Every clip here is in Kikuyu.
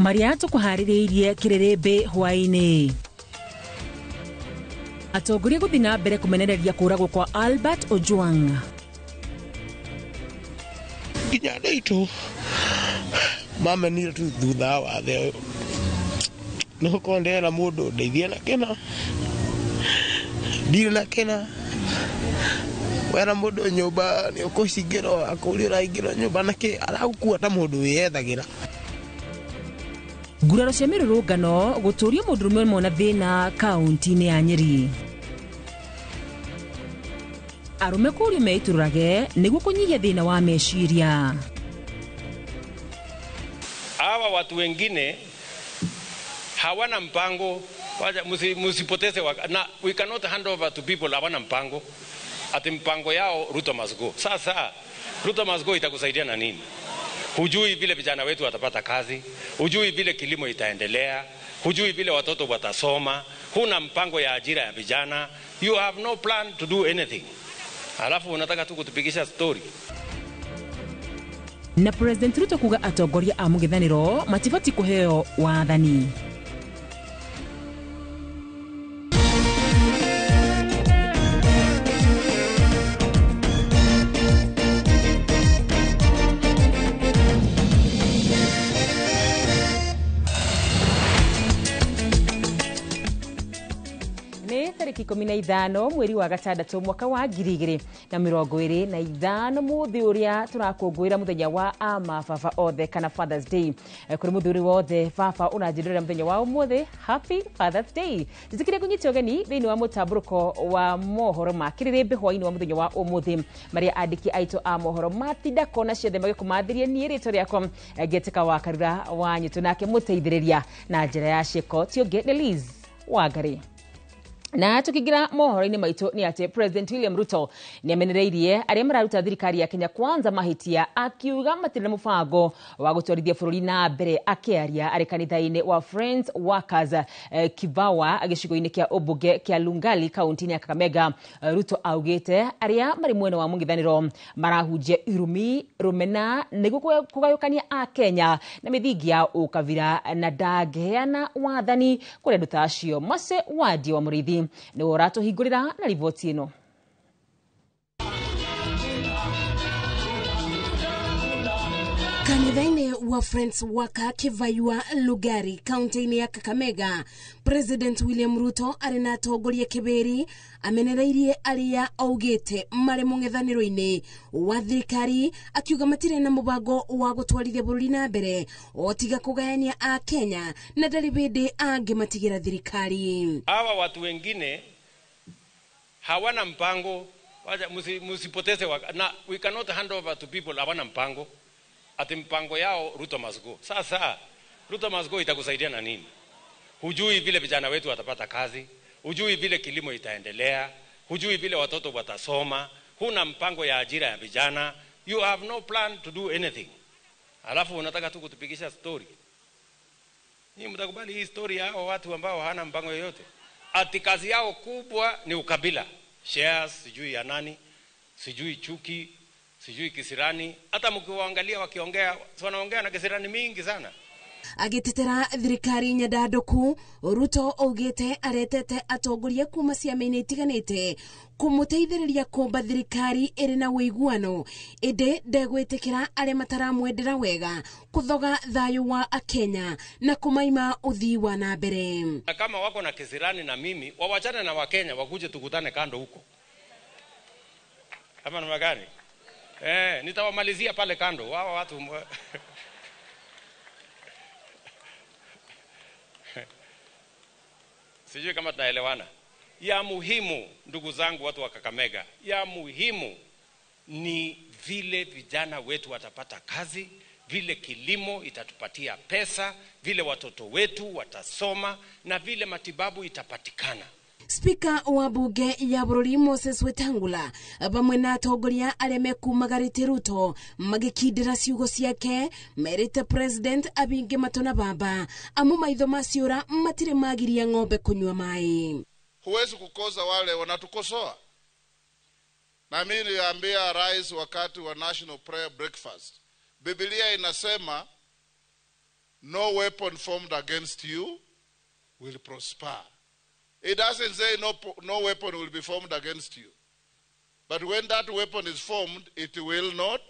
Maria tũkũharĩrĩirie kĩrĩrĩmbĩ hwaĩ-inĩ. Atongoria gũthiĩ na mbere kũmenereria kũragwo kwa Albert Ojwang. Nginya andũ aitũ mamenire tu thutha wa wathe ũyũ nĩ gũkorwo ndĩrera mũndũ ndeithie na kĩna ndirĩ na kĩna wera mũndũ nyũmba nĩ ũkũcingĩrwo akũria ũraingĩrwo nyũmba na kĩ aragũkua ta mũndũ wĩyethagĩra. Nguraro cia mĩrũrũngano gũtũria mũndũrũme ũmwe na thĩna kaunti-inĩ ya Nyeri. Arũme kũrio meitũrũrage nĩguo kũnyihia thĩna wa meciria. Hawa watu wengine hawana mpango, musipoteze na we cannot hand over to people hawana mpango. Ati mpango yao Ruto must go. Sasa Ruto must go itakusaidia na nini? Hujui vile vijana wetu watapata kazi, hujui vile kilimo itaendelea, hujui vile watoto watasoma, huna mpango ya ajira ya vijana, you have no plan to do anything. Alafu unataka tu kutupigisha story. Na President Ruto kuga atongoria a mũng'ethanĩro matibati kũheo wathani. Tarĩki 15 mweri wa gatandatũ mwaka wa 2025 mũthĩ ũrĩa tũrakũngũĩra mũthenya wa amababa othe kana Father's Day. Kũrĩ mũthuri wothe baba ũranjĩrĩra mũthenya wa ũmũthĩ, Happy Father's Day. Njĩtĩkĩrie kũnyita ũgeni thĩinĩ wa mũtambũrũko wa mohoro ma kĩrĩrĩmbĩ hwaĩ-inĩ wa mũthenya wa ũmũthĩ marĩa andĩki aitũ a mohoro matinda kona ciothe magĩkũmathĩria niĩ rĩtwa rĩakwa ngĩtĩka wa Karura wa Nyitũ nake mũteithĩrĩria na njĩra ya ciĩko ti ũngĩ nĩ Liz Wangari. Na tukigira mohoro-inĩ maitũ nĩ atĩ President William Ruto nĩ amenereirie arĩa mararuta thirikari ya Kenya Kwanza mahĩtia akiuga matirĩ na mũbango wa gũtwarithia bũrũri na mbere. Akĩaria arĩ kanitha-inĩ wa Friends Workers Kibawa gĩcigo-inĩ kĩa ũmbunge kĩa Lungali kaunti-inĩ ya Kakamega, Ruto augĩte arĩa marĩ mwena wa mũng'ethanĩro marahunjia irumi rũmena nĩguo kũgayũkania Akenya na mĩthingi ya ũkabira na ndangĩheana wathani kũrĩ andũ ta acio. Mace Wadi wa Mũrĩithi nĩwe ũratũhingũrĩra na riboti ĩno. Kanitha-inĩ wa Friends Worker Kivayua Lugari kaunti-inĩ ya Kakamega, President William Ruto arĩ na atongoria kĩbĩri amenereirie arĩa augĩte marĩ mũng'ethanĩro-inĩ wa thirikari akiuga matirĩ na mũbango wa gũtwarithia bũrũri na mbere o tiga kũgayania Akenya na ndarĩ hĩndĩ angĩmatigĩra thirikari. Hawa watu wengine hawana mpango, musipoteze na we cannot hand over to people hawana mpango. Ati mpango yao Ruto must go. Sasa Ruto must go itakusaidia na nini? Hujui vile vijana wetu watapata kazi, hujui vile kilimo itaendelea, hujui vile watoto watasoma, huna mpango ya ajira ya vijana, you have no plan to do anything. Alafu unataka tu kutupigisha story. Nyinyi mtakubali hii story ya hao watu ambao hawana mpango yoyote? Ati kazi yao kubwa ni ukabila, shares, sijui ya nani, sijui chuki, sijui kisirani. Hata mkiwaangalia wakiongea, wanaongea na kisirani mingi sana. Agĩtetera thirikari nyandandũku, Ruto augĩte aretete atongoria kuma ciama-inĩ itiganĩte kũmũteithĩrĩria kũmba thirikari ĩrĩ na ũiguano, ĩndĩ ndegwĩtĩkĩra arĩa mataramwendera wega kũthoga thayũ wa Akenya na kũmaima ũthii wa na mbere. Na kama wako na kisirani na mimi, wawachane na Wakenya wakuje tukutane kando huko. Kama namna gani? Nitawamalizia pale kando wao watu. Sijui kama tunaelewana. Ya muhimu ndugu zangu watu wa Kakamega, ya muhimu ni vile vijana wetu watapata kazi, vile kilimo itatupatia pesa, vile watoto wetu watasoma na vile matibabu itapatikana. Spika wa bunge ya bũrũri Moses Wetangula vamwe na atongoria arĩa mekumagarĩte Ruto magĩkindĩra ciugo ciake merĩte President abinge matũ na baba amu maitho maciũra matirĩ magiria ng'ombe kunyua maĩ. Huwezi kukosa wale wanatukosoa. Na mimi niliambia rais wakati wa National Prayer Breakfast, Biblia inasema No weapon formed against you will prosper. It doesn't say no weapon will be formed against you. But when that weapon is formed, it will not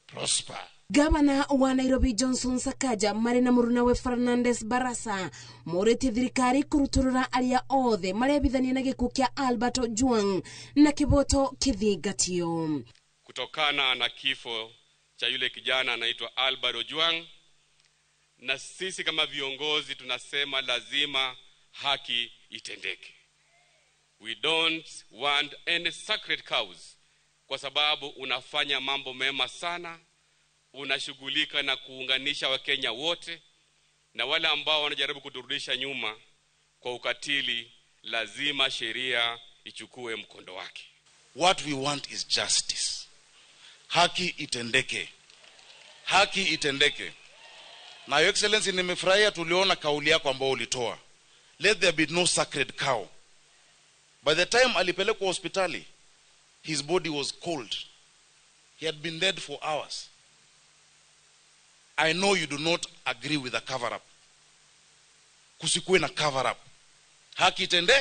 prosper. Gavana wa Nairobi Johnson Sakaja marĩ na mũrunawe Fernandes Barasa morĩtie thirikari kũrutũrũra arĩa othe marebithania na gĩkuũ kĩa Albert Ojwang na kĩboto kĩthingatio. Kutokana na kifo cha yule kijana anaitwa Albert Ojwang, na sisi kama viongozi tunasema lazima haki itendeke. We don't want any sacred cows, kwa sababu unafanya mambo mema sana, unashughulika na kuunganisha Wakenya wote, na wale ambao wanajaribu kuturudisha nyuma kwa ukatili, lazima sheria ichukue mkondo wake. What we want is justice. Haki itendeke. Haki itendeke. Na Your Excellency, nimefurahia tuliona kauli yako ambayo ulitoa. Let there be no sacred cow. By the time alipelekwa hospitali, his body was cold. He had been dead for hours. I know you do not agree with the cover-up. Kusikuwe na cover-up. Haki itende.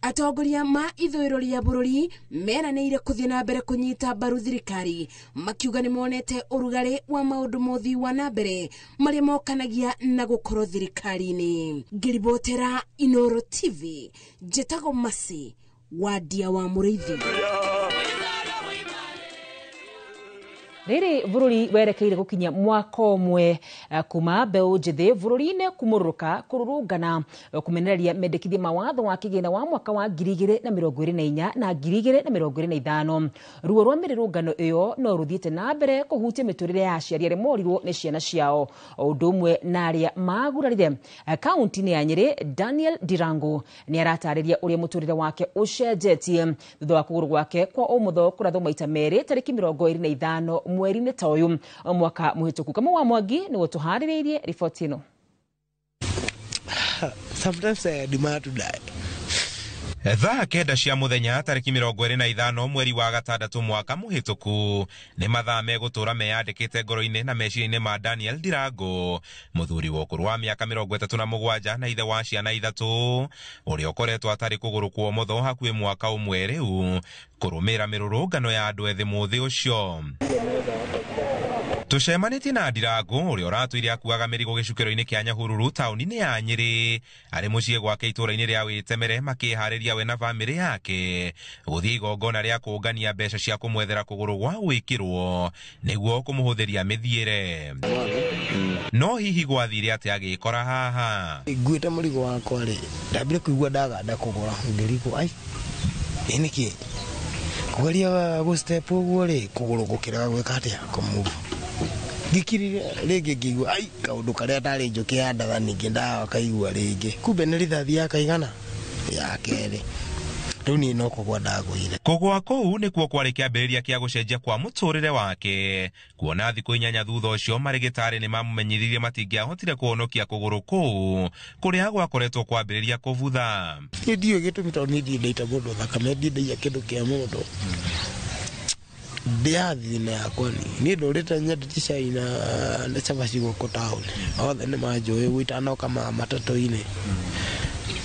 Atongoria ma ithũĩro rĩa bũrũri meranĩire kũthiĩ na mbere kũnyita mbaru thirikari, makiuga nĩ monete ũrugarĩ wa maũndũ mothi wa na mbere marĩa mokanagia na gũkorwo thirikari-inĩ. Ngĩribotera Inoro TV, njĩtagwo Masi Wadia wa Mũrĩithi. Rĩrĩ bũrũri werekeire gũkinyia mwaka ũmwe kuma mbeũ njĩthĩ bũrũri-inĩ kumũrũrũka kũrũrũngana kũmenereria mendekithia ma watho wa kĩgĩna wa mwaka wa 2024 na 2025. Ruo rwa mĩrũrũngano ĩyo no rũthiĩte na mbere kũhutia mĩtũrĩre ya aciari arĩa morirwo nĩ ciana ciao, o ũndũ ũmwe na arĩa magurarire. Kaunti-inĩ ya Nyĩrĩ, Daniel Ndirango nĩ aratarĩria ũrĩa mũtũrĩre wake ũcenjetie thutha wa kũgũrũ gwake kwa ũmotho kũrathwo maita merĩ tarĩki 25 mweri-inĩ ta ũyũ mwaka mũhĩtũku. Kamau wa Mwangi nĩwe ũtũharĩrĩirie riboti ĩno. Sometimes I demand to die. Thaa 9 cia muthenya tariki 25 mweri wa gatandatũ mwaka mũhĩtũku nĩ mathaa megũtũra meyandĩkĩte ngoro-inĩ na meciria-inĩ ma Daniel Ndirango, mũthuri wa ũkũrũ wa mĩaka 37 na ithe wa ciana 3 ũrĩa ũkoretwo atarĩ kũgũrũ kwa ũmotho hakuhĩ mwaka ũmwe rĩu kũrũmĩrĩra mĩrũrũngano ya andũ ethĩ mũthĩ ũcio. Tũcemanĩtie na Ndirango ũrĩa ũratũire akuaga mĩrigo gĩcukĩro-inĩ kĩa Nyahururu taũni-inĩ ya Nyĩrĩ arĩ mũciĩ gwake itũũra-inĩ rĩa Wĩtemere makĩharĩria we na bamĩrĩ yake gũthiĩ igongona rĩa kũngania mbeca cia kũmwethera kũgũrũ gwa gwĩkĩrwo nĩguo kũmũhũthĩria mĩthiĩre. No hihi gwathire atĩa agĩkora haha? Nguĩte mũrigo wakwa rĩ, ndambire kũigua ndaganda kũgũra ngĩrigwo ai ĩ nĩkĩ kũgeria gũ step ũguo rĩ kũgũrũ gũkĩrega gwĩka atĩa kũmove. Ngĩkirire rĩngĩ ngĩigua ai kaũndũ karĩa ndarĩ njũkĩ ya ndatha ningĩ ndakaigua rĩngĩ, kumbe nĩ rithathi ya kaigana ya kerĩ. Rĩu niĩ no kũgwa ndagũire. Kũgwa kũu nĩkuo kwarĩ kĩambĩrĩria kĩa gũcenjia kwa mũtũrĩre wake, kuona thikũ 8 thutha ũcio marĩgĩtarĩ nĩ mamũmenyithirie matingĩahotire kũhonokia kũgũrũ kũu kũrĩa gwakoretwo kwambĩrĩria kũbutha. Niĩ ndiũĩ gĩtũmi tondũ niĩ ndirĩ ndaita mũndũ thakame, ndirĩ ndaiya kĩndũ kĩa mũndũ. Ndiathi na yakwa ni ndũrĩte nyendete cai na cabaci gũkũ taũni, othe nĩ manjũĩ gwitanoka matatũ-inĩ,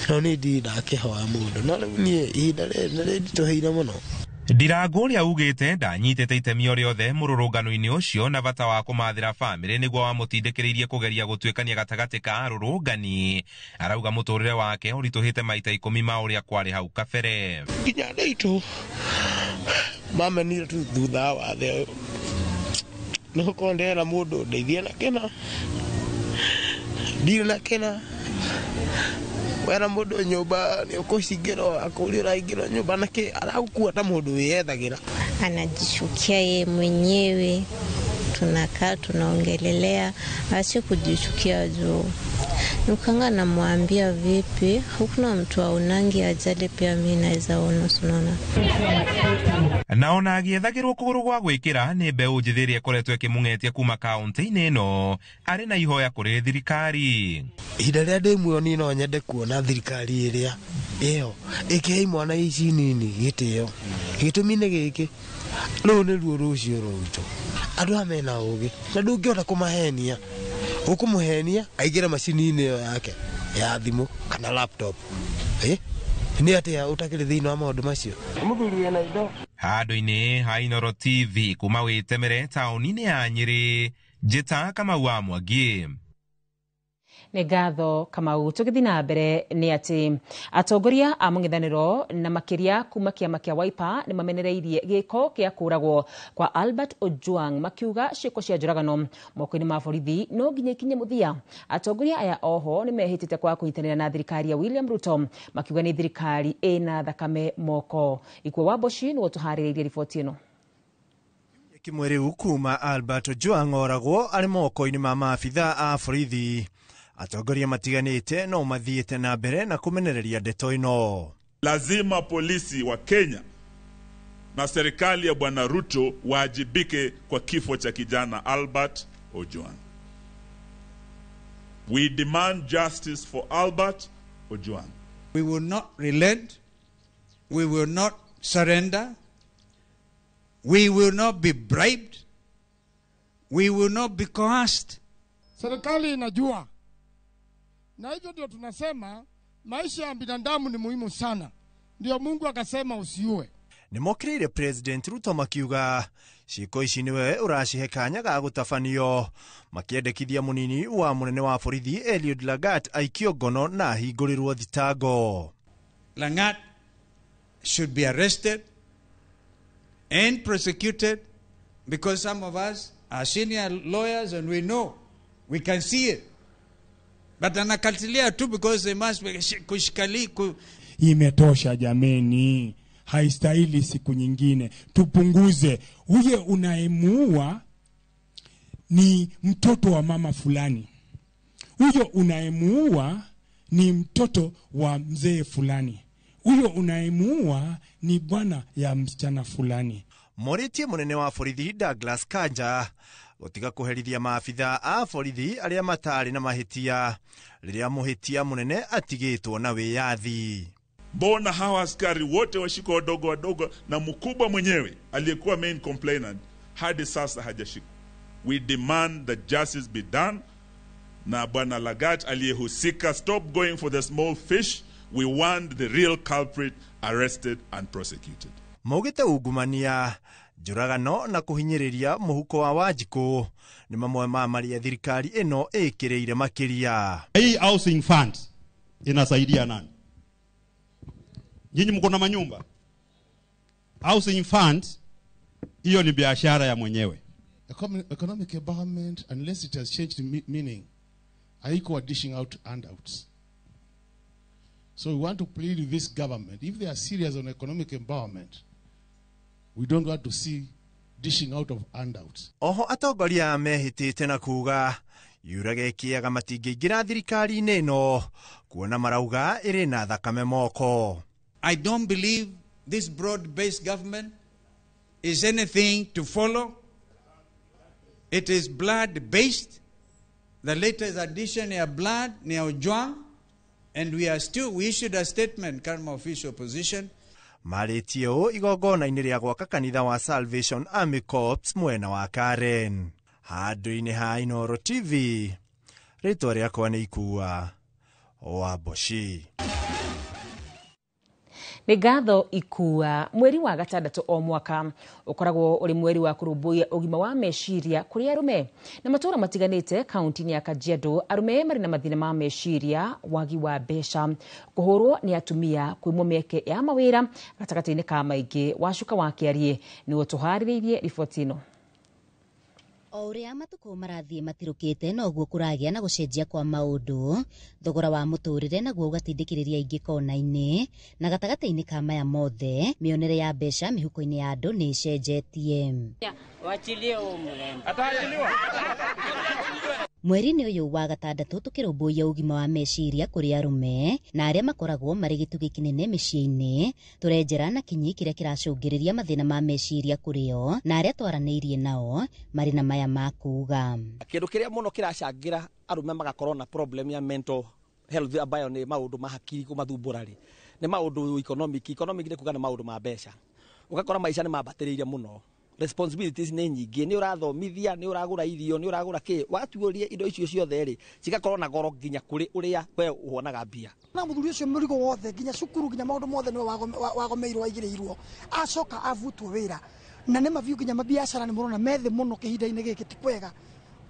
no niĩ ndirĩ ndakĩhoya mũndũ, no rĩu niĩ ihinda rĩrĩ nĩ rĩnditũhĩire mũno. Ndirango ũrĩa ugĩte ndanyitĩte itemi o rĩothe mũrũrũngano-inĩ ũcio na bata wa kũmathĩra bamĩrĩ nĩguo wamũtindĩkĩrĩirie kũgeria gũtuĩkania gatagatĩ ka arũrũngani. Arauga mũtũrĩre wake ũritũhĩte maita 10 ma ũrĩa kwarĩ hau kabere. Nginya andũ aitũ mamenire tu thutha wa wathe ũyũ, nĩ gũkorwo ndĩrera mũndũ ndeithie na kĩna, ndirĩ na kĩna. Wera mũndũ nyũmba nĩ ũkũcingĩrwo akũria ũraingĩrwo nyũmba na kĩ aragũkua ta mũndũ wĩyethagĩra. Anajishukia yeye mwenyewe, tunakaa tunaongelelea, ache kujishukia juu. Nukanga namwambia vipi, hakuna mtu aonangi ajali, pia mimi naweza ona, unaona. Naona agĩethagĩrwo kũgũrũ gwa gwĩkĩra nĩ mbeũ njĩthĩ ĩrĩa ĩkoretwo ĩkĩmũng'etia kuma kaunti-inĩ ĩno arĩ na ihoya kũrĩ thirikari. Ihinda rĩrĩa ndĩ muoyo niĩ no nyende kuona thirikari ĩrĩa ĩyo ĩkĩhe imwana ici nini gĩtĩo. Gĩtũmi nĩ gĩkĩ, rũrũ nĩruo rũciũ rwitũ, andũ aya mena ũgĩ na ndũngĩhota kũmahenia. Ũkũmũhenia aingĩre macini-inĩ ĩyo yake ya thimũ kana laptop. Nĩ atĩa ũtakĩrĩ thĩinĩ wa maũndũ macio? Mũthuri wĩna indo. Handũ-inĩ ha Inooro TV kuma Wĩtemere taũni-inĩ ya Nyĩrĩ, Njĩta Kamau wa Mwangi. Nĩ ngatho Kamau. Tũgĩthiĩ na mbere nĩ atĩ atongoria a mũng'ethanĩro na makĩria kuma kĩama kĩa Wiper nĩ mamenereirie gĩko kĩa kũragwo kwa Albert Ojwang, makiuga ciĩko cia njũragano moko-inĩ ma borithi no nginya ikinye mũthia. Atongoria aya oho nĩ mehĩtĩte kwa kũnyitanĩra na thirikari ya William Ruto, makiuga nĩ thirikari ĩna thakame moko. Ikua wa Mboci nĩwe ũtũharĩrĩirie riboti ĩno. Kimwe rĩu kuma Albert Ojwang oragwo arĩ moko-inĩ ma maabitha a borithi. Atongoria matiganĩte no mathiĩte na mbere na kũmenereria ndeto ĩno. Lazima polisi wa Kenya na serikali ya Bwana Ruto waajibike kwa kifo cha kijana Albert Ojwang. We demand justice for Albert Ojwang. We will not relent. We will not surrender. We will not be bribed. We will not be coerced. Serikali inajua. Na hivyo ndio tunasema maisha ya binadamu ni muhimu sana. Ndio Mungu akasema usiue. Nĩmokĩrĩire President Ruto makiuga ciĩko ici nĩwe ũracihe kanya ga gũtabanio, makĩendekithia mũnini wa mũnene wa borithi Eliud Lagat aikio ngono na ahingũrĩrwo thitango. Langat should be arrested and prosecuted because some of us are senior lawyers and we know, we can see it. But anakatilia tu because they must be kushikali Imetosha jameni, haistahili siku nyingine. Tupunguze. Huye unayemuua ni mtoto wa mama fulani, huyo unayemuua ni mtoto wa mzee fulani, huyo unayemuua ni bwana ya msichana fulani. Morĩtie mũnene wa borithi Douglas Kanja gũtiga kũherithia maabitha a borithi arĩa matarĩ na mahĩtia rĩrĩa mũhĩtia mũnene atigĩtwo na wĩyathi. Mbona hawa askari wote washikwa wadogo wadogo na mkubwa mwenyewe aliyekuwa main complainant hadi sasa hajashikwa? We demand that justice be done. Na Bwana Lagat aliyehusika, stop going for the small fish. We want the real culprit arrested and prosecuted. Maugĩte ungumania, njũragano na kũhinyĩrĩria mũhuko wa Wanjikũ nĩ mamwe ma marĩa thirikari ĩno ĩkĩrĩire makĩria. Hii housing fund inasaidia nani? Nyinyi mko na manyumba? Housing fund hiyo ni biashara ya mwenyewe. Economic empowerment, unless it has changed meaning, haikuwa dishing out handouts. So we want to plead with this government, if they are serious on economic empowerment, we don't want to see dishing out of handouts. Oho atongoria mehĩtĩte na kuga yurage kĩaga matingĩingĩra thirikari-inĩ ĩno kuona marauga ĩrĩ na thakame moko. I don't believe this broad-based government is anything to follow. It is blood-based. The latest addition ya blood ni ya Ojwang, and we are still, we issued a statement kama official position. Marĩtie ũũ igongona-inĩ rĩa gwaka kanitha wa Salvation Army Corps mwena wa Karen. Handũ-inĩ ha Inooro TV, rĩtwa rĩakwa nĩ Ikua wa Mboci. Nĩ ngatho Ikua. Mweri wa gatandatũ o mwaka ũkoragwo ũrĩ mweri wa kũrũmbũiya ũgima wa meciria kũrĩ arũme. Na matũũra matiganĩte kaunti-inĩ ya Kajiado, arũme marĩ na mathĩna ma meciria, wagi wa mbeca, kũhũrwo nĩ atumia, kwĩmwo mĩeke ya mawĩra gatagatĩ-inĩ ka maingĩ. Wacuka wa Kĩarie nĩwe ũtũharĩrĩirie riboti ĩno. O ũrĩa matukũ marathiĩ matirũkĩte noguo kũragĩa na gũcenjia kwa maũndũ, thogora wa mũtũrĩre naguo ũgatindĩkĩrĩria aingĩ kona-inĩ, na gatagatĩ-inĩ ka maya mothe mĩonere ya mbeca mĩhuko-inĩ ya andũ nĩ ĩcenjetie. Mweri-inĩ ũyũ wa gatandatũ tũkĩrũmbũiya ũgima wa meciria kũrĩ arũme na arĩa makoragwo marĩ gĩtugĩ kĩnene mĩciĩ-inĩ, tũrenjera na kinyi kĩrĩa kĩracũngĩrĩria mathĩna ma meciria kũrĩ o na arĩa twaranĩirie nao marĩ na maya ma kuga. Kĩndũ kĩrĩa mũno kĩracangĩra arũme magakorwo na problem ya mental health ambayo nĩ maũndũ ma hakiri kũmathumbũra rĩ, nĩ maũndũ economic. Economic nĩ kuga nĩ maũndũ ma mbeca. Ũgakora maica nĩ mambatĩrĩire mũno. Responsibilities nĩ nyingĩ, nĩ ũrathomithia, nĩ ũragũra irio, nĩ ũragũra kĩ, watuũria indo icio ciothe rĩ, cigakorwo na goro nginya kũrĩ ũrĩa we ũhonaga mbia. Na mũthuri ũcio mũrigo wothe nginya cukuru nginya maũndũ mothe nĩwe wagomeirwo aigĩrĩirwo, acoka avutwo wĩra na nĩ mabiũ nginya mabiacara nĩ mũrona methĩ mũno kĩhinda-inĩ gĩkĩ ti kwega,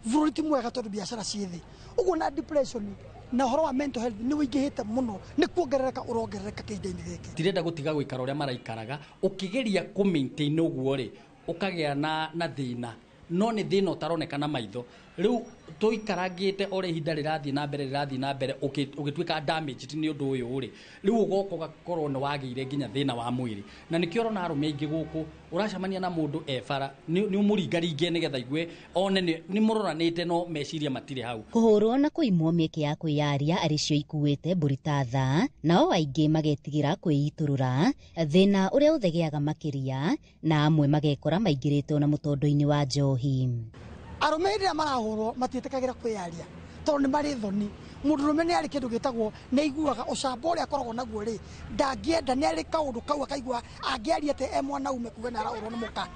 bũrũri ti mwega tondũ biacara ciĩ thĩ ũguo, na depression na ũhoro wa mental health nĩ ũingĩhĩte mũno, nĩ kuongerereka ũrongerereka kĩhinda-inĩ gĩkĩ. Tirenda gũtiga gũikara ũrĩa maraikaraga, ũkĩgeria kũ maintain ũguo rĩ, ũkagĩa na thĩna, no nĩ thĩna ũtaroneka na maitho. Rĩu tũikarangĩte o ũrĩa ihinda rĩrathiĩ na mbere rĩrathiĩ na mbere, ũgĩtuĩka damaged nĩ ũndũ ũyũ rĩ, rĩu ũgoka ũgakorwo nĩ wagĩire nginya thĩna wa mwĩrĩ. Na nĩkĩo ũrona arũme aingĩ gũkũ ũracemania na mũndũ e bara, nĩ ũmũringaringe nĩgetha igue one nĩ mũroranĩte, no meciria matirĩ hau. Kũhũrwo na kũimwo mĩeke ya kwĩyaria arĩ cio ikuĩte mbũri ta tha, nao aingĩ magetigĩra kwĩitũrũra thĩna ũrĩa ũthegeaga makĩria, na amwe magekora maingĩrĩte ona mũtondo-inĩ wa njohi. Arũme hĩndĩ ĩrĩa marahũrwo matiĩtĩkagĩra kwĩyaria tondũ nĩ marĩ thoni. Mũndũrũme nĩ arĩ kĩndũ gĩtagwo nĩ aiguaga ũcamba ũrĩa akoragwo naguo rĩ, ndangĩenda, nĩ arĩ kaũndũ kau akaigua angĩaria atĩ e mwanaume kuga nĩ arahũrwo nĩ mũka,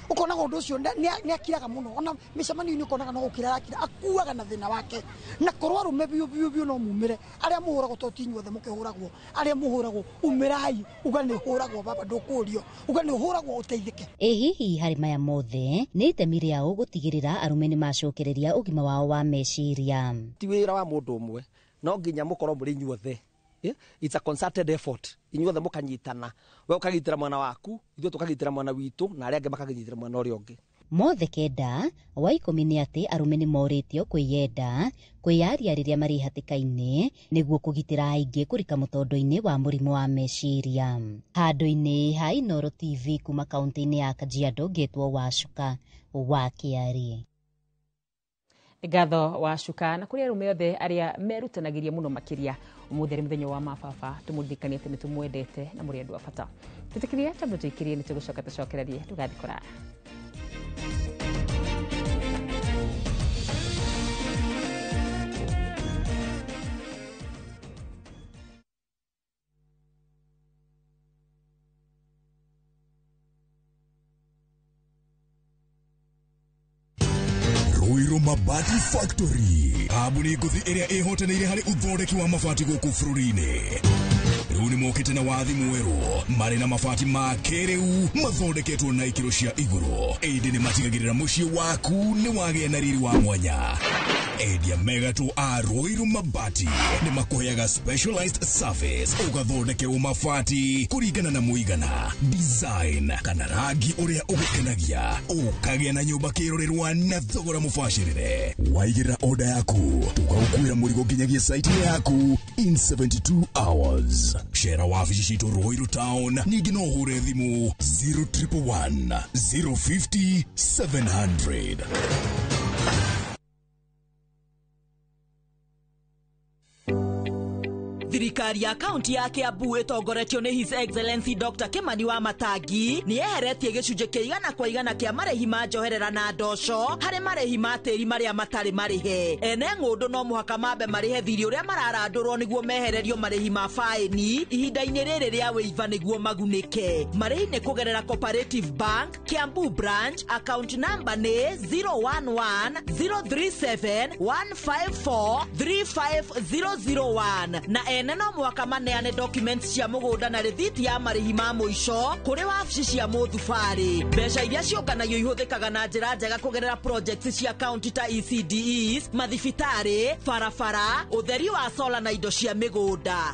ũkonaga ũndũ ũcio nĩ akiraga mũno, ona mĩcemanio-inĩ ũkonaga no gũkira arakira, akuaga na thĩna wake. Na korwo arũme biũ biũ biũ no mumĩre, arĩa mũhũragwo to ti inyuothe mũkĩhũragwo, arĩa mũhũragwo umĩrai uga nĩ ũhũragwo baba, ndũkũrio, uga nĩ ũhũragwo ũteithĩke. Ĩ hihi harĩ maya mothe nĩ itemi rĩao gũtigĩrĩra arũme nĩ macokereria ũgima wao wa meciria? Ti wĩra wa mũndũ ũmwe, no nginya mũkorwo mũrĩ inyuothe. It's a concerted effort, inyuothe mũkanyitana, we ũkagitĩra mwana waku, ithuĩ tũkagitĩra mwana witũ, na arĩa angĩ makagitĩra mwana ũrĩa ũngĩ. Mothe kenda wa 10 nĩ atĩ arũme nĩ morĩtio kwĩyenda, kwĩyaria rĩrĩa marĩ hatĩka-inĩ nĩguo kũgitĩra aingĩ kũrika mũtondo-inĩ wa mũrimũ wa meciria. Handũ-inĩ ha Inooro TV kuma kaunti-inĩ ya Kajiado, ngetwo Wacuka wa Kĩarĩ. Ngatho Wacuka, na kũrĩ arũme othe arĩa merutanagĩria mũno makĩria ũmũthĩ arĩ mũthenya wa mababa, tũmũririkanie atĩ nĩ tũmwendete na mũrĩ andũ a bata. Tũtĩkĩrie tondũ tũikĩrie nĩ tũgũcoka tũcokererie, ndũgathiĩ kũraya. Ruiru Mabati Factory, kambuni ngũthi ĩrĩa ĩhotanĩire harĩ ũthondeki wa mabati gũkũ bũrũri-inĩ. Rĩu nĩ mokĩte na wathi mwerũ, marĩ na mabati ma kĩrĩu mathondeketwo na ikĩro cia igũrũ, ĩndĩ nĩ matigagĩrĩra mũciĩ waku nĩ wagĩa na riri wa mwanya. Endia megatũ a Ruiru Mabati nĩ makũheaga specialized service, ũgathondekerwo mabati kũringana na mũigana, design kana rangi ũrĩa ũgũkenagia, ũkagĩa na nyũmba kĩrorerwa na thogora mũbacĩrĩre. Waigĩrĩra order yaku, tũgagũkuĩra mũrigo nginyagia site yaku in 72 hours. Cera wabici citũ Ruiru Town, ningĩ no ũhũre thimũ 0111 050 700. Thirikari ya kaunti ya Kiambu ĩtongoretio nĩ His Excellency Dr. Kimani wa Matangi nĩ yeheretie gĩcunjĩ kĩa 100% kĩa marĩhi ma njoherera na ndoco harĩ marĩhi ma tĩri marĩa matarĩ marĩhe. Ene ng'ũndũ no mũhaka mambe marĩhe thirĩ ũrĩa mararandũrwo nĩguo mehererio marĩhi ma faĩni ihinda-inĩ rĩrĩ rĩa wĩiva nĩguo magunĩke. Marĩhi nĩ kũgerera Cooperative Bank Kiambu branch, account number nĩ 011 037 154 35001 na ene no mũhaka maneane documents cia mũgũnda na rĩthiti ya marĩhi ma mũico kũrĩ wabici cia mũthubarĩ. Mbeca iria ciũnganagio ihũthĩkaga na njĩra njega kũgerera projects cia county ta ECDEs, mathibitarĩ, barabara, ũtheri wa sola na indo cia mĩgũnda.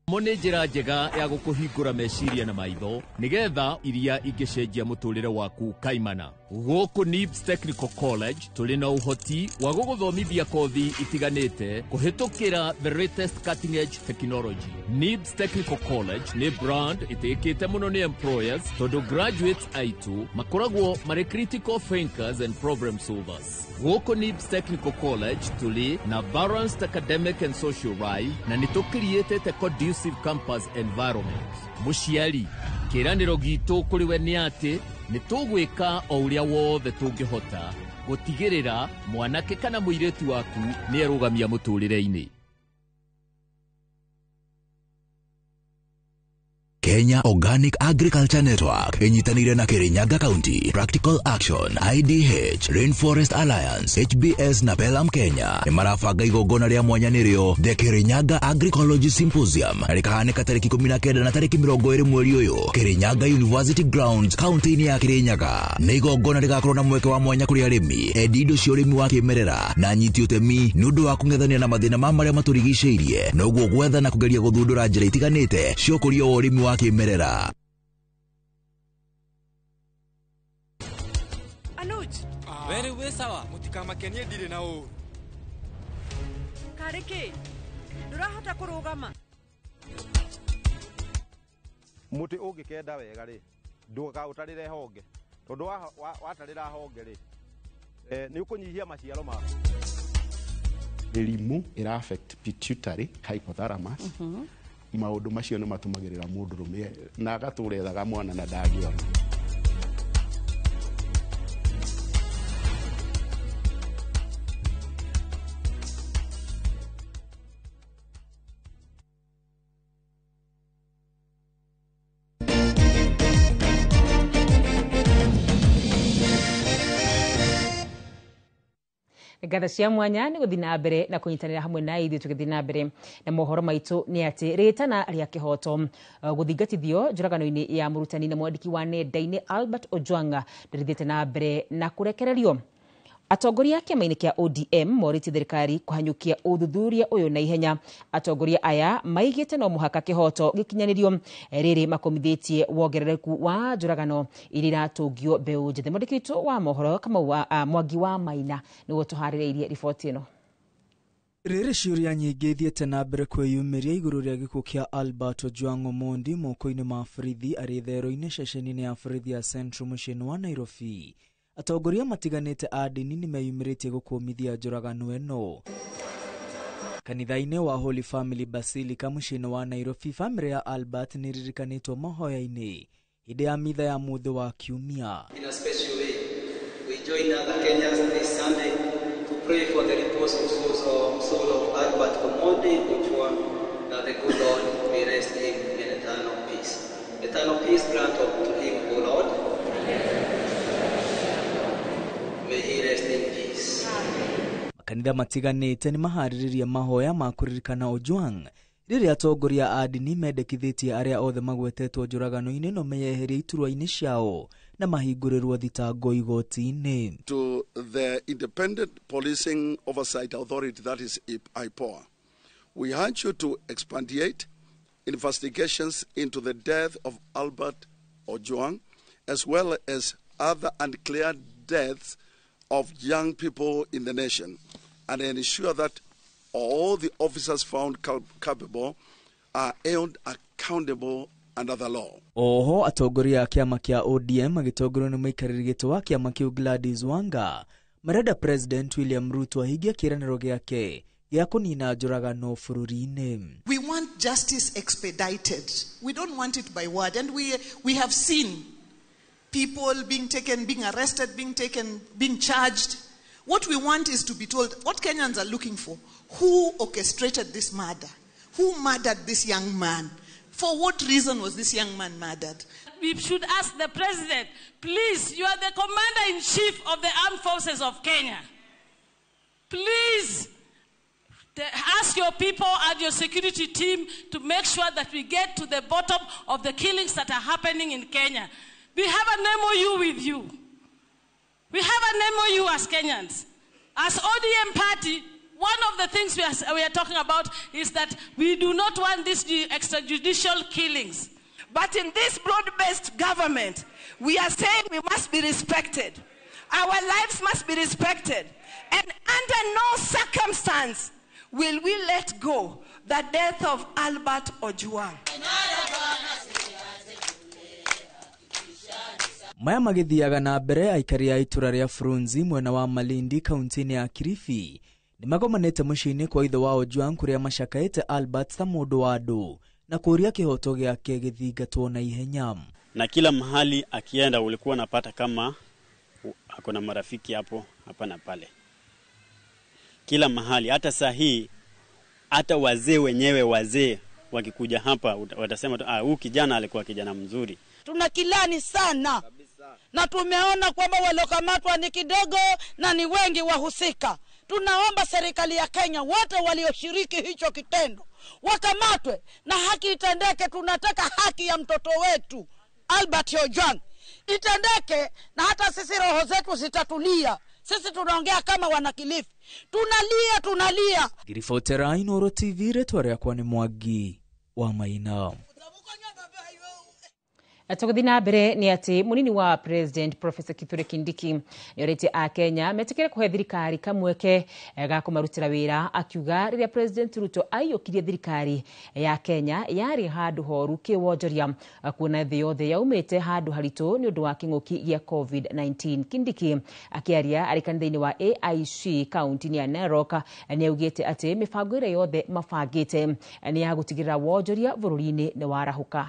Mo nĩ njĩra njega ya gũkũhingũra meciria na maitho nĩgetha iria ingĩcenjia mũtũrĩre waku kaimana. Gũkũ NIBS Technical College tũrĩ na ũhoti wa gũgũthomithia kothi itiganĩte kũhĩtũkĩra the latest cutting edge technology. NIBS Technical College nĩ brand ĩtĩkĩte mũno nĩ employers tondũ graduates aitũ makoragwo marĩ critical thinkers and problem solvers. Gũkũ NIBS Technical College tũrĩ na balanced academic and social life na nĩ tũkiriĩtĩte conducive campus environment. Mũciari, kĩĩranĩro gitũ kũrĩ we nĩ atĩ nĩ tũgwĩka o ũrĩa wothe tũngĩhota gũtigĩrĩra mwanake kana mũirĩtu waku nĩ erũgamia mũtũrĩre-inĩ. Kenya Organic Agriculture Network ĩnyitanĩire na Kirinyaga County, Practical Action, IDH, Rainforest Alliance, HBS na Pelham Kenya nĩ marabanga igongona rĩa mwanya nĩrĩo The Kirinyaga Agricology Symposium na rĩkahanĩka tarĩki 19 na tarĩki 20 mweri ũyũ Kirinyaga University Grounds kaunti-inĩ ya Kirinyaga. Nĩ igongona rĩgakorwo na mweke wa mwanya kũrĩ arĩmi, endi indo cia ũrĩmi wa kĩmerera na anyiti ũtemi nĩ ũndũ wa kũng'ethania na mathĩna ma marĩa matũrigicĩirie, noguo gwetha na kũgeria gũthundũra njĩra itiganĩte cia ũkũria wa ũrĩmi wa kĩmerera. Anuj. Weri wĩ sawa, mũtikamakenie ndirĩ na ũũru. Karĩ kĩ? Ndũrahota kũrũgama. Mũtĩ ũngĩkenda wega rĩ, ndũkaũtarĩre honge, tondũ watarĩra honge rĩ, nĩ ũkũnyihia maciaro maku. Mĩrimũ ĩra affect pituitary, hypothalamus. Maũndũ macio nĩ matũmagĩrĩra mũndũrũme na agatũra ethaga mwana na ndangĩona. Ngatho cia mwanya nĩ gũthiĩ na mbere na kũnyitanĩra hamwe na ithuĩ tũgĩthiĩ na mbere na mohoro maitũ nĩ atĩ rĩtana rĩa kĩhoto gũthingatithio njũragano-inĩ ya mũrutani na mwandĩki wa nenda-inĩ Albert Ojwang ndĩrĩthiĩte na mbere na kũrekererio. Atongoria kĩama-inĩ kĩa ODM morĩtie thirikari kũhanyũkia ũthuthuria ũyũ na ihenya. Atongoria aya maigĩte no mũhaka kĩhoto gĩkinyanĩrio rĩrĩ makomithĩtie wongerereku wa njũragano iria iratũngio mbeũ njĩthĩ. Mwandĩki witũ wa mohoro Kamau wa Mwangi wa Maina nĩguo tũharĩrĩirie riboti ĩno. Rĩrĩ ciũria nyingĩ ithiĩte na mbere kwĩyumĩria igũrũ rĩa gĩkuũ kĩa Albert Ojwang Omondi moko-inĩ ma borithi arĩ therũ-inĩ ceceni-inĩ ya borithi ya Central mũciĩ-inĩ wa Nairobi. Atongoria matiganĩte a ndini nĩmeyumĩrĩtie gũkũmithia njũragano ĩno. Kanitha-inĩ wa Holy Family Basilica mũciĩ-inĩ wa Nairobi, bamĩrĩ ya Albert nĩririkanĩtwo mahoya-inĩ hĩndĩ ya mitha ya mũthĩ wa kiumia. In a special way, we join other Kenyans this Sunday to pray for the repose of soul of Albert Omondi Ojwang, that the good Lord may rest him in eternal peace. Eternal peace grant to him, O Lord. May he rest in peace. Makanitha matiganĩte nĩ maharĩrĩria mahoya ma kũririkana Ojwang rĩrĩa atongoria a ndini mendekithĩtie arĩa othe magwetetwo njũragano-inĩ no meyeherie iturwa-inĩ ciao na mahingũrĩrwo thitango igoti-inĩ. To the Independent Policing Oversight Authority, that is IPOA, we urge you to expedite investigations into the death of Albert Ojwang, as well as other unclear deaths of young people in the nation, and ensure that all the officers found culpable are held accountable under the law. Oho atongoria a kĩama kĩa ODM magĩtongorio nĩ mũikarĩri gĩtĩ wa kĩama kĩu Gladys Wanga marenda President William Ruto ahingie kĩĩranĩro gĩake gĩa kũnina njũragano bũrũri-inĩ. We want justice expedited. We don't want it by word, and we have seen people being taken, being arrested, being taken, being charged. What we want is to be told what Kenyans are looking for. Who orchestrated this murder? Who murdered this young man? For what reason was this young man murdered? We should ask the president, please, you are the commander-in-chief of the armed forces of Kenya. Please ask your people and your security team to make sure that we get to the bottom of the killings that are happening in Kenya. We have an MOU with you. We have an MOU as Kenyans. As ODM party, one of the things we are talking about is that we do not want these extrajudicial killings. But in this broad-based government, we are saying we must be respected. Our lives must be respected. And under no circumstance will we let go the death of Albert Ojwang. Maya magithiaga na mbere aikari a itura ria Frunzi mwena wa Malindi kaunti-inĩ ya Kilifi nĩmagomanĩte mũciĩ-inĩ kwa ithe wa Ojwang kũrĩa macakaĩte Albert ta mũndũ wa andũ na kũũria kĩhoto gĩake gĩthingatwo na ihenya. Na kila mahali akienda ulikuwa unapata kama ako na marafiki hapo hapa na pale. Kila mahali, hata saa hii, hata wazee wenyewe wazee wakikuja hapa watasema tu, huyu kijana alikuwa kijana mzuri. Tunakilani sana na tumeona kwamba waliokamatwa ni kidogo na ni wengi wahusika. Tunaomba serikali ya Kenya wote walioshiriki hicho kitendo wakamatwe na haki itendeke. Tunataka haki ya mtoto wetu Albert Ojwang itendeke, na hata sisi roho zetu zitatulia. Sisi tunaongea kama wanakilifi, tunalia tunalia. Ngiribotera Inooro TV, rĩtwa rĩakwa nĩ Mwangi wa Maina. Tũgũthiĩ na mbere nĩ atĩ mũnini wa President Professor Kithure Kindiki nĩorĩtie Akenya metĩkĩre kũhe thirikari kamweke ga kũmarutĩra wĩra, akiuga rĩrĩa President Ruto aiyũkirie thirikari ya Kenya yarĩ handũ horu kĩwonjoria, kuona thĩ yothe yaumĩte handũ haritũ nĩ ũndũ wa kĩng'ũki gĩa COVID-19. Kindiki akĩaria arĩ kanitha-inĩ wa AIC kaunti-inĩ ya Narok nĩaugĩte atĩ mĩbango ĩrĩa yothe mabangĩte nĩ ya gũtigĩrĩra wonjoria bũrũri-inĩ nĩ warahũka.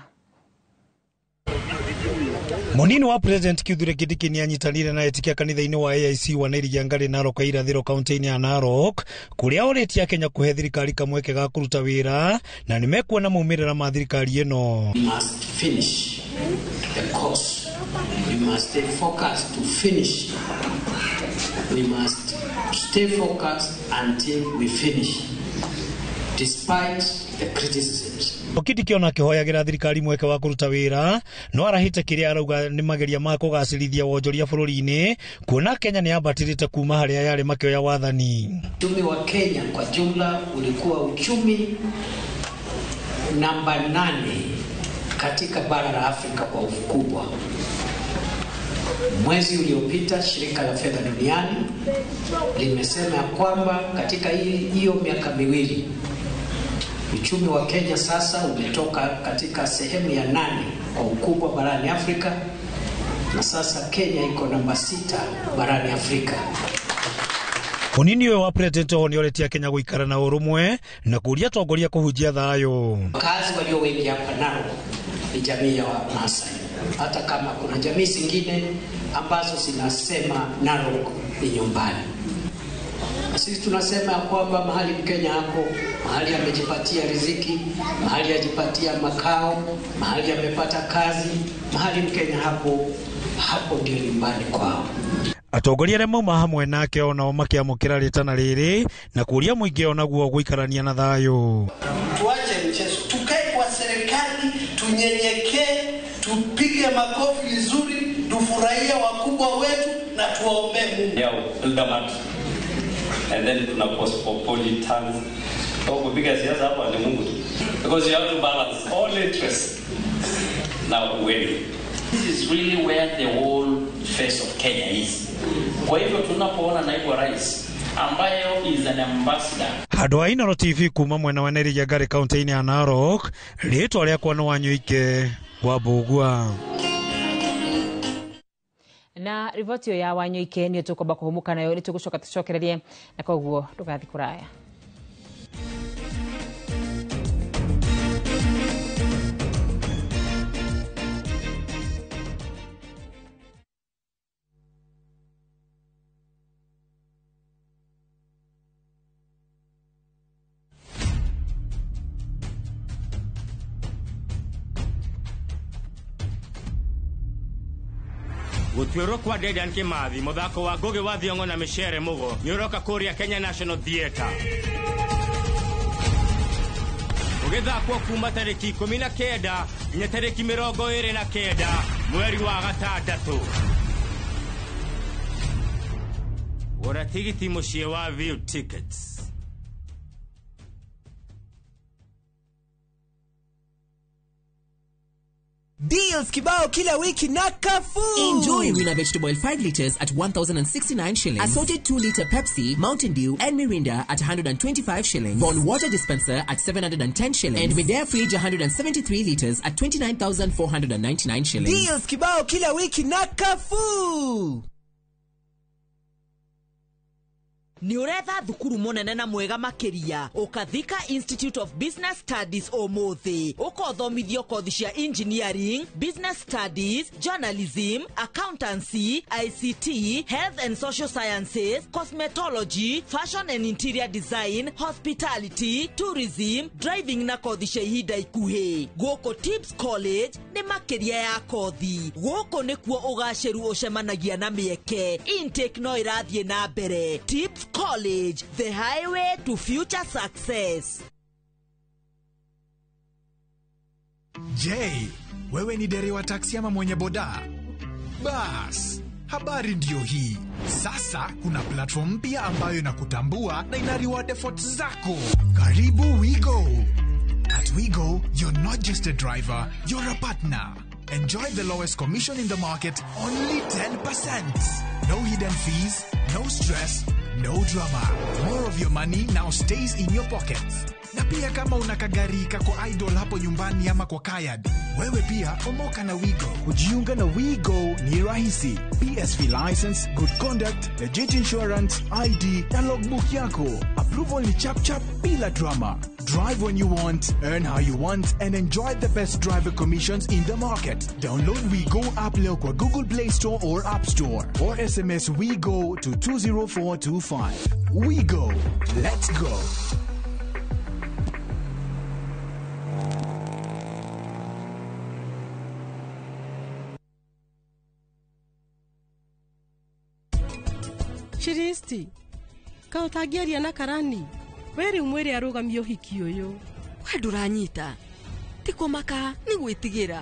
Munini wa President Kithure Kindiki nĩanyitanĩire na etikia kanitha-inĩ wa AIC wa Nairiangarĩ Narok irathĩro kaunti-inĩ ya Narok, kũrĩa orĩtie Akenya kũhe thirikari kamweke ga kũruta wĩra na nĩmekuona maumĩrĩra ma thirikari ĩno. We must finish the course. We must stay focused to finish. We must stay focused until we finish, despite the criticisms. Kindiki ona akĩhoyagĩra thirikari mweke wa kũruta wĩra no arahĩte kĩrĩa arauga nĩ mageria ma kũgacĩrithia wonjoria bũrũri-inĩ, kuona Kenya nĩ yambatĩrĩte kuma harĩa yarĩ makĩoya wathani. Uchumi wa Kenya kwa jumla ulikuwa uchumi namba 8 katika bara la Afrika kwa ukubwa. Mwezi uliopita shirika la fedha duniani limesema ya kwamba katika hiyo miaka miwili uchumi wa Kenya sasa umetoka katika sehemu ya 8 kwa ukubwa barani Afrika, na sasa Kenya iko namba 6 barani Afrika. Munini ũyũ wa President oho nĩoretie Kenya gũikara na ũrũmwe na kũũria atongoria kũhunjia thayũ. Wakazi walio wengi hapa Narok ni jamii ya Wamasai, hata kama kuna jamii zingine ambazo zinasema Narok ni nyumbani. Sisi tunasema kwamba mahali Mkenya hapo, mahali amejipatia riziki, mahali ajipatia makao, mahali amepata kazi, mahali Mkenya hapo, hapo ndio nyumbani kwao. Atongoria arĩa mauma hamwe nake onao makĩamũkĩra rĩtana rĩrĩ na kũũria mũingĩ onaguo gũikarania na thayũ. Tuache mchezo, tukae kwa serikali, tunyenyekee, tupige makofi vizuri, tufurahie wakubwa wetu na tuwaombee Mungu. Yeah, Eldoret. And then tuna cosmopolitans. Kwa kupiga siasa hapa ni Mungu tu. Because you have to balance all interests. Now when this is really where the whole face of Kenya is. Kwa hivyo tunapoona naibu rais ambayo is an ambassador. Handũ ha Inooro TV kuma mwena wa Nairiangarĩ kaunti-inĩ ya Narok, rĩtwa rĩakwa nĩ Wanyũike wa Mbũgua. Na riboti ya Wanyũike nĩyo tũkwamba kũhũmũka nayo, nĩ tũgũcoka tũcokererie na koguo ndũgathiĩ kũraya. Gũtuĩrwo kwa Dedan Kimathi mũthako wa Ngugi wa Thiong'o na Micere Mugo nĩ ũroka kũrĩa Kenya National Theatre. Ũgĩthakwo kuma tarĩki 19 nginya tarĩki 29 mweri wa gatandatũ. Gũra tigiti mũciĩ wa View Tickets. Deals kibao kila wiki na Carrefour. Enjoy Rina Vegetable 5 liters at 1,069 shillings. Assorted 2 liter Pepsi, Mountain Dew and Mirinda at 125 shillings. Bon water dispenser at 710 shillings. And Midea fridge 173 liters at 29,499 shillings. Deals kibao kila wiki na Carrefour. Nĩ ũretha thukuru mũnene na mwega makĩria, ũkathika Institute of Business Studies ũmũthĩ, ũkothomithio kothi cia engineering, business studies, journalism, accountancy, ICT, health and social sciences, cosmetology, fashion and interior design, hospitality, tourism, driving na kothi cia ihinda ikuhĩ. Gũkũ Tips College nĩ makĩria ya kothi. Gũkũ nĩkuo ũgacĩru ũcemanagia na mĩeke. Intake no ĩrathiĩ na mbere. Tips College, the highway to future success. Je, wewe ni dereva taksi ama mwenye boda? Bas, habari ndiyo hii. Sasa kuna platform mpya ambayo inakutambua na ina reward efforts zako. Karibu WeGo. At WeGo, you're not just a driver, you're a partner. Enjoy the lowest commission in the market, only 10%. No hidden fees, no stress, no drama. More of your money now stays in your pockets. Na pia kama una kagari kako idle hapo nyumbani ama kwa kayad, wewe pia omoka na WeGo. Kujiunga na WeGo ni rahisi. PSV license, good conduct, legit insurance, ID na logbook yako. Approval ni chap chap bila drama. Drive when you want, earn how you want, and enjoy the best driver commissions in the market. Download WeGo app leo kwa Google Play Store or App Store, or SMS WeGo to 20425. WeGo. Let's go. Shiristi, ka ũtangĩaria na karani we rĩu mwĩre arũgamie ũhiki ũyũ. We ndũranyita, ti kũmaka nĩ gwĩtigĩra.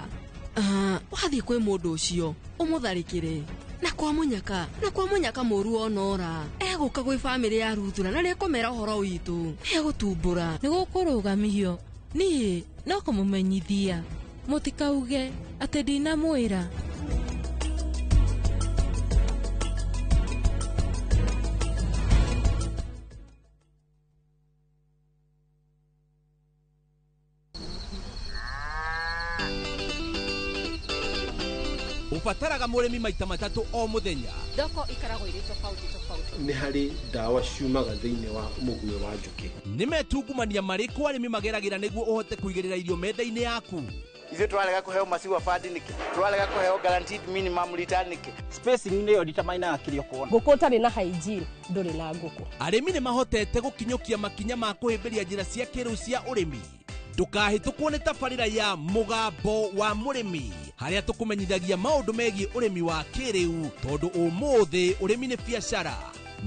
Wathiĩ kwĩ mũndũ ũcio ũmũtharĩkĩre na kwa mũnyaka mũru onora egũka gwĩ bamĩrĩ ya Ruthura na nĩekũmera ũhoro witũ, egũtumbũra. Nĩ gũkũrũgamio niĩ no kũmũmenyithia mũtikauge atĩ ndinamwĩra. Ubataraga mũrĩmi maita matatũ o mũthenya. Thoko ikaragwo irĩ tofauti tofauti. Nĩ harĩ ndawa ciumaga thĩinĩ wa mũguĩ wa njũkĩ. Nĩ metungumania marĩkũ arĩmi mageragĩra nĩguo ũhote kũigĩrĩra irio metha-inĩ yaku? Ithuĩ tũrarega kũheo maciwa bandi nĩkĩ? Tũrarega kũheo guaranteed minimum return nĩkĩ? Spacing nĩyo determinaga kĩrĩa ũkuona. Ngũkũ ũtarĩ na hygiene ndũrĩ na ngũkũ. Arĩmi nĩ mahotete gũkinyũkia makinya ma kũhĩmbĩria njĩra cia kĩrĩu cia ũrĩmi. Ndũkahĩtũkwo nĩ tabarĩra ya Mũgambo wa Mũrĩmi harĩa tũkũmenyithagia maũndũ megiĩ ũrĩmi wa kĩrĩu, tondũ ũmũthĩ ũrĩmi nĩ biacara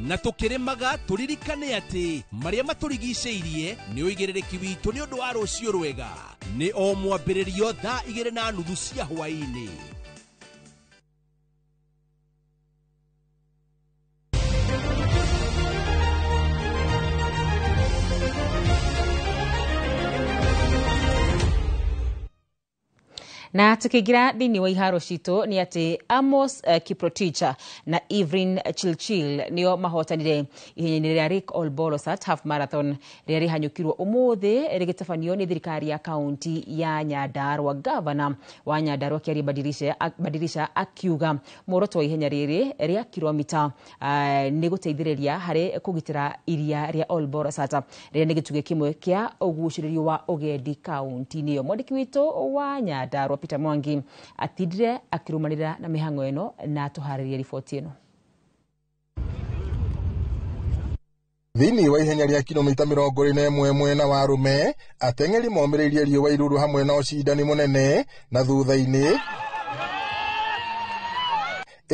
na tũkĩrĩmaga tũririkane atĩ marĩa matũrigicĩirie nĩ ũigĩrĩrĩki witũ nĩ ũndũ wa rũciũ rwega. Nĩ o mwambĩrĩrio thaa 2:30 cia hwaĩ-inĩ. Na tukiingira thiini wa iharo citũ nĩ atĩ Amos Kiprotich na Evelyn Chilchil nĩo mahotanire ihenya-inĩ rĩa Lake Olbolosat Half Marathon rĩrĩa rĩhanyũkirwo ũmũthĩ rĩgĩtabanio nĩ thirikari ya kaunti ya Nyandarua. Gavana wa Nyandarua Kĩarie Badirisha akiuga muoroto wa ihenya rĩrĩ rĩa kilomita nĩ gũteithĩrĩria harĩ kũgitĩra iria rĩa Olbolosat rĩrĩa nĩ gĩtugĩ kĩmwe kĩa ũgucĩrĩrio wa ũgendi kaunti-inĩ ĩyo. Mwandĩki witũ wa Nyandarua Peter Mwangi atindire akirumanĩrĩra na mĩhang'o ĩno na atũharĩrie riboti ĩno. Thĩinĩ wa ihenya rĩa kilomita 21 mwena wa arũme, ateng'eri momĩrĩirie riũa iruru hamwe na ũcindani mũnene, na thutha-inĩ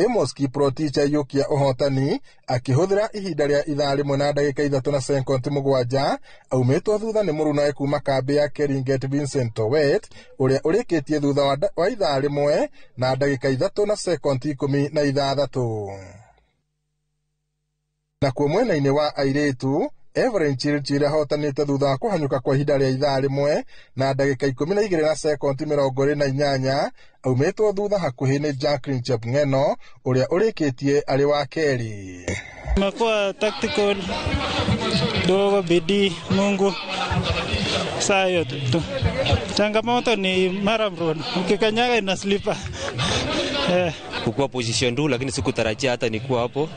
Amos Kiprotich aiyũkia ũhotani akĩhũthĩra ihinda rĩa ithaa 1 na ndagĩka 3 na sekondi 7, aumĩtwo thutha nĩ mũrunawe kuma kambĩ ya Keringet Vincent Towet ũrĩa ũrĩkĩtie thutha wa ithaa 1 na ndagĩka 3 na sekondi 16. Nakuo mwena-inĩ wa airĩtu, Evelyn Chirchir ahotanĩte thutha wa kũhanyũka kwa ihinda rĩa ithaa 1 na ndagĩka 12 na sekondi 28, aumĩtwo thutha hakuhĩ nĩ Jacqueline Chepng'eno ũrĩa ũrĩkĩtie arĩ wa kerĩ. Imekuwa tactical dogo, bidii, Mungu saa hiyo tu. Changamoto ni Murram Road, ukikanyaga ina slipa. Kukuwa position 2 lakini sikutarajia hata nikuwa hapo.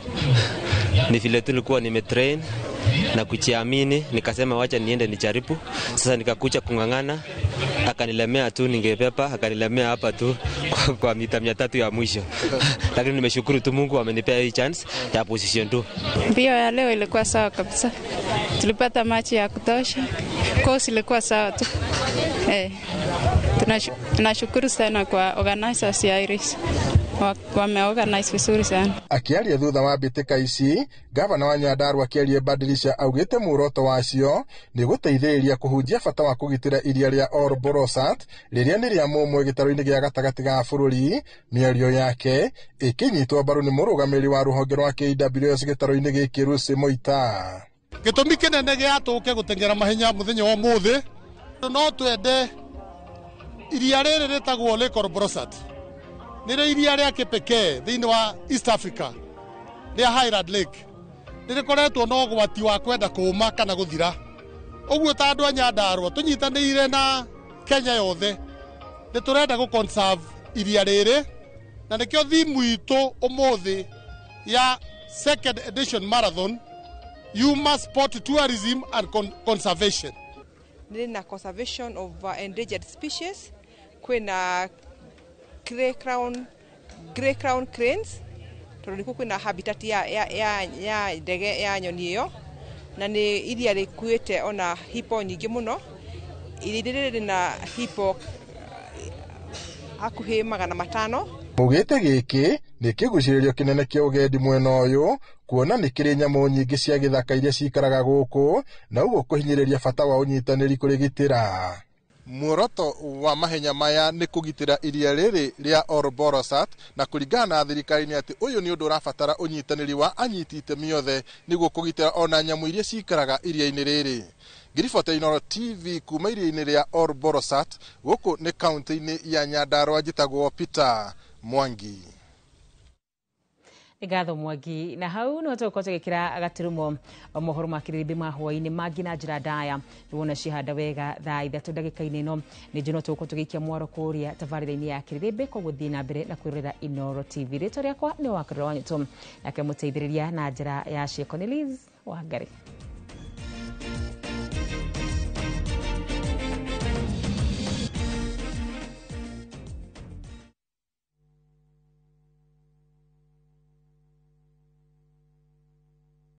Ni vile tulikuwa nimetrain na kujiamini, nikasema wacha niende nijaribu. Sasa nikakuja kung'ang'ana, akanilemea tu, ningepepa akanilemea hapa tu kwa mita 300 ya mwisho. Lakini nimeshukuru tu Mungu amenipea hii chance ya position 2. Mbio ya leo ilikuwa sawa kabisa, tulipata machi ya kutosha, course ilikuwa sawa tu. Tunashukuru sana kwa organizers ya Iris, wameorganize vizuri sana. Akiaria thutha wa mbĩtĩka ici, gavana wa Nyandarua Kĩarie Badilisha augĩte muoroto wacio nĩ gũteithĩrĩria kũhunjia bata wa kũgitĩra iria rĩa Ol Borossat rĩrĩa nĩ rĩa mũmwe gĩtarũ-inĩ gĩa gatagatĩ ga bũrũri. Mĩario yake ĩkĩnyitwo mbaru nĩ mũrũgamĩrĩri wa rũhonge rwa KWS gĩtarũ-inĩ gĩkĩ Lucy Moita. Gĩtũmi kĩnene gĩa tũke gũteng'era mahenya mũthenya wa ũmũthĩ, no twende iria rĩrĩ rĩtagwo Lake Ol Borossat nĩrĩo iria rĩa kĩpekee thĩinĩ wa East Africa rĩa Highland Lake, nĩrĩkoretwo na ũgwati wa kwenda kũũma kana gũthira. Ũguo ta andũ a Nyandarua tũnyitanĩire na Kenya yothe nĩ tũrenda gũ conserve iria rĩrĩ, na nĩkĩo thimu itũ ũmũthĩ ya second edition marathon yuma sport tourism and conservation. Nĩ na conservation of endangered species, kwĩna grey crown cranes tondũ nĩkuo kwĩna habitat ya ndege ya nyoni ĩyo, na nĩ iria rĩkuĩte ona hippo nyingĩ mũno. Iria rĩrĩ rĩna hippo hakuhĩ 500. Maugĩte gĩkĩ nĩ kĩgucĩrĩrio kĩnene kĩa ũgendi mwena ũyũ, kuona nĩ kĩrĩ nyamũ nyingĩ cia gĩthaka iria cikaraga gũkũ, na ũguo kũhinyĩrĩria bata wa ũnyitanĩri kũrĩgitĩra. Muoroto wa mahenya maya nĩ kũgitĩra iria rĩrĩ rĩa Ol Borossat, na kũringana na thirikari nĩ atĩ ũyũ nĩ ũndũ ũrabatara ũnyitanĩri wa anyiti itemi othe nĩguo kũgitĩra ona nyamũ iria cikaraga iria-inĩ rĩrĩ. Ngiribota Inooro TV kuma iria-inĩ rĩa Ol Borossat gũkũ nĩ kaunti-inĩ ya Nyandarua, njĩtagwo Peter Mwangi. Ngatho Mwangi. Na hau no tũgũkorwo tũgĩkĩra gaturumo mohoro ma kĩrĩrĩmbĩ ma hwaĩ-inĩ mangĩ na njĩra ndaya nĩwona cihanda wega thaa 3 ndagĩka-inĩ ĩno nĩ njũ no tũgũkorwo tũgĩikia mwaro kũrĩa tabarĩra-inĩ ya kĩrĩrĩmbĩ. Koguo thiĩ na mbere na kwĩrorera Inooro TV. Rĩtwa rĩakwa nĩ Wakũrĩra Wanyũtũ, nake mũteithĩrĩria na njĩra ya ciĩko nĩ Liz Wangari.